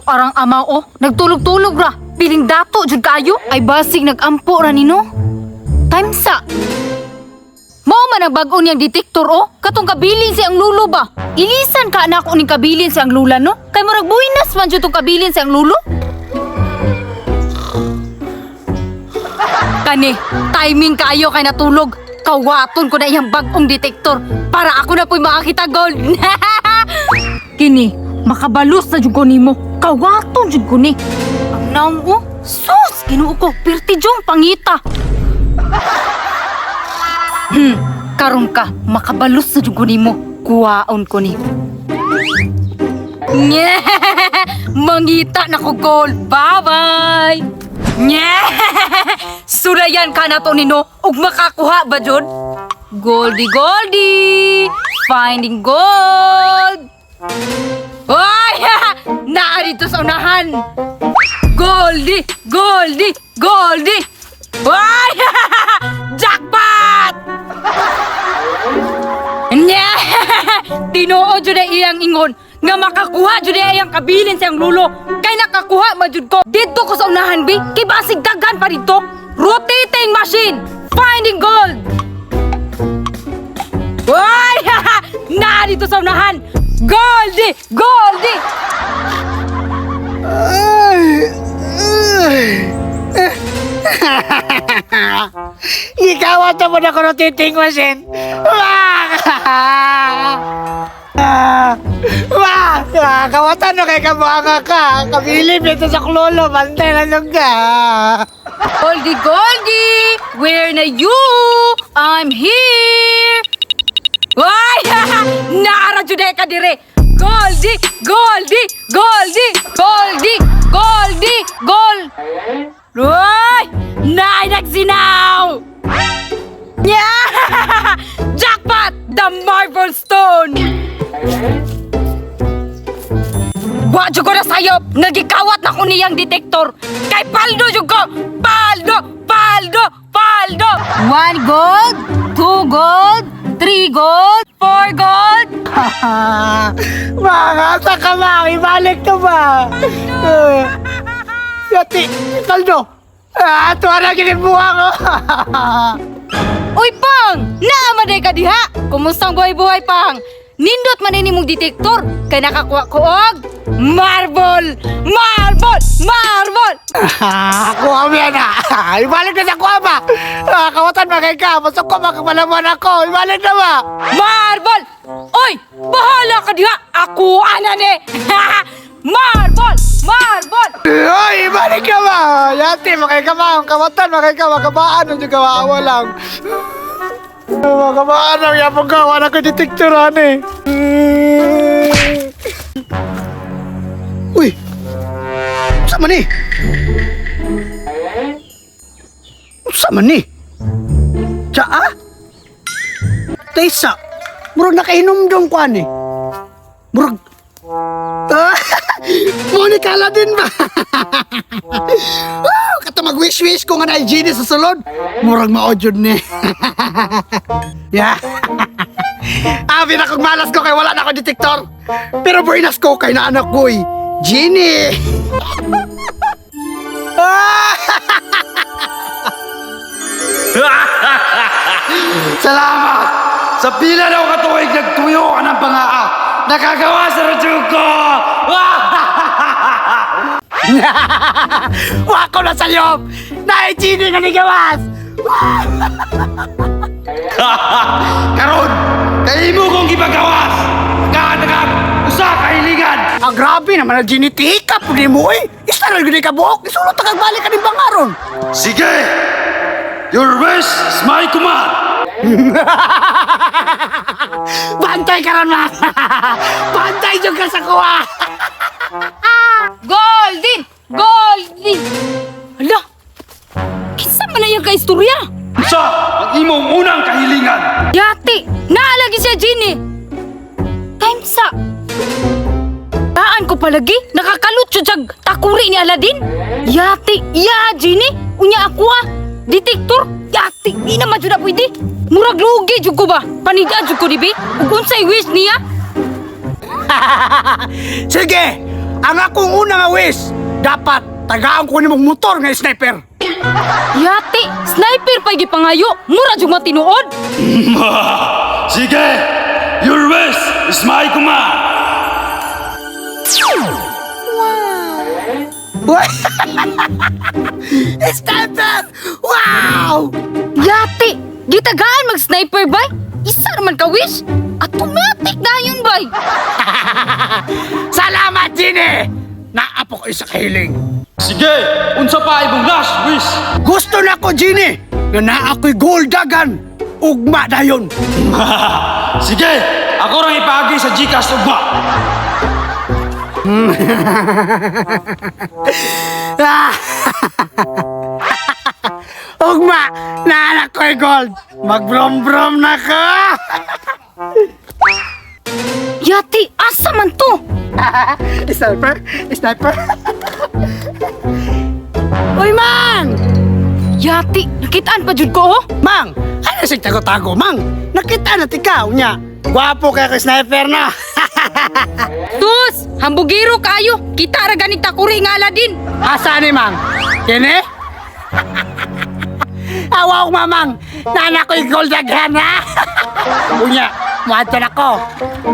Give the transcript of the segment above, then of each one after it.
Kato arang amaw oh, nagtulog-tulog ra. Piling dato jud kayo. Ay basig nagampo ra nino. Time sa. Mao man ang bag-o niyang detektor oh. Katong kabilin si ang lulo ba? Ilisan ka na ako ning kabilin si ang lula, no? Kay murag buinas man jud tong kabilin si ang lulo. Kani, timing kayo kay natulog. Kawaton ko na iyang bag-ong detektor para ako na po'y makakita gold. Kini, makabalos na jud ko nimo. Kawaton jud ko ni. Ang naong oh, sus, Ginoo ko, pirti jong pangita. Karon ka, makabalos na jud ko nimo. Kuwaon ko ni. Nye! Mangita na ko gold. Bye-bye! Nye! Sulayan ka na to nino ug makakuha ba jud? Goldie, Goldie! Finding gold! Ay! Naa dito sa unahan! Goldie! Goldie! Goldie! Ay! Jackpot! Nya! Tinuod jud ay iyang ingon nga makakuha jud ay iyang kabilin sa iyang lulo. Kay nakakuha man jud ko. Didto ko sa unahan bi, kay basig daghan pa didto. Rotating machine, finding gold. Ay! Naa dito sa unahan. Goldie! Goldie! Ay! Ay! Ikaw at mo na ko rotating machine. Wah! Ah! Wah! Ah, kawatan no kay kabuanga ka. Kabilib ito sa klolo. Bantay lang yung ka. Goldie, Goldie! Where na you? I'm here! Ay! Naara jud ka dire! Goldie! Goldie! Goldie! Goldie! Goldie! Gold! Uy! Naay nagsinaw! Yeah! Jackpot! The Marble Stone! Wa jud ko na sayop! Nagikawat na ko niyang detektor! Kay paldo jud ko! Paldo! Paldo! Paldo! One gold, two gold, three gold, four gold. Mga sa ka ba? Ibalik ka ba? Eh, Yati, kaldo. Ah, tuwa na kinibuha ko. Uy, Pang! Naamaday ka diha! Kumusta ang buhay-buhay, Pang? Nindot man ini mong detektor kay nakakuha ko og marble! Marble! Marble! Ah, kuha mo yan ah. Ibalik na sa kuha ba? Ah, kawatan mga ka. Masok ko makapalaman ako. Ibalik na ba? Marble! Oy! Bahala ka diha! Ako ana ni! Marble! Marble! Ay, ibalik ka ba? Yati, mga ka ba? Kawatan mga ka. Makabaan. Ano yung kawawa lang. Makabaan ang yapong ka. Wala ko detektoran eh. Uy! Sa man eh? Sa man eh? Tsaa? Taysa, murag nakahinumdum ko ani. Murag... Ah, Monica Aladdin ba? Ah, kato mag-wish-wish ko nga na genie sa sulod. Murag mao jud ni. Yeah. Abi na kong malas ko kay wala na ako detektor. Pero buenas ko kay na anak ko eh. Genie. Ah! Salamat! Sa pila na ako katuig, nagtuyo ka ng pangaa. Nakagawa sa radyo ko! Wa ko na sayop! Naay genie nga nigawas! Karon, kay imo kong gipagawas! Kaanagag, usa ka hilingan! Ah, grabe naman ang genie tika po ni mo eh. Isa na gini ka buhok. Isulot na kag balik ka ng bangaron. Sige! Your wish is my command! Bantay ka ron ma! Bantay jud ka sa kuha! Golden! Golden! Hala! Kinsa man na yung kaistorya? Usa ang imong unang kahilingan! Yati! Naalagi siya, Ginny! Time sa... Taan ko palagi? Nakakalot siya jag takuri ni Aladdin? Yati! Ya, Ginny! Unya ako ah! Detektor! Yati! Di naman jud na pwede! Murag lugi jud ko ba? Panida jud ko dibi? Ug unsay wish niya? Sige! Ang akong una nga wish, dapat tagaan ko nimong motor nga sniper. Yati, sniper pa'y gipangayo. Mura jud matinuod. Sige! Your wish is my command! Sniper! Wow! Yati, gitagaan mag sniper bay. Isa raman ka wish. Automatic dayon bay. Salamat, Genie! Naapo ko sa kahiling. Sige! Unsa pa imong last wish? Gusto na ko, Genie! Nga naa ko'y gold dagan! Ugma dayon! Sige! Ako rang ipaagi sa Gcash ugma! Ah! Ugma! Naanak ko'y gold! Magbrom-brom na ka! Yati, asa man to? Sniper! Sniper! Uy, Mang! Yati, nakitaan pa jud ko oh. Mang! Ano siyang tago-tago, Mang? Nakita na ikaw niya. Gwapo kay ko sniper na. Tus, hambugiro kayo. Kita ra ganing takuri nga Aladin. Asa ni Mang? Kini? Awaw mamang, nana ko'y gold daghan ha. Unya, muadto na ko.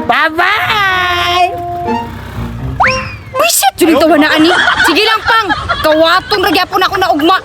Bye-bye! Buisit jud tawa na ani. Sige lang pang, kawaton ra gyapon ako na ugma.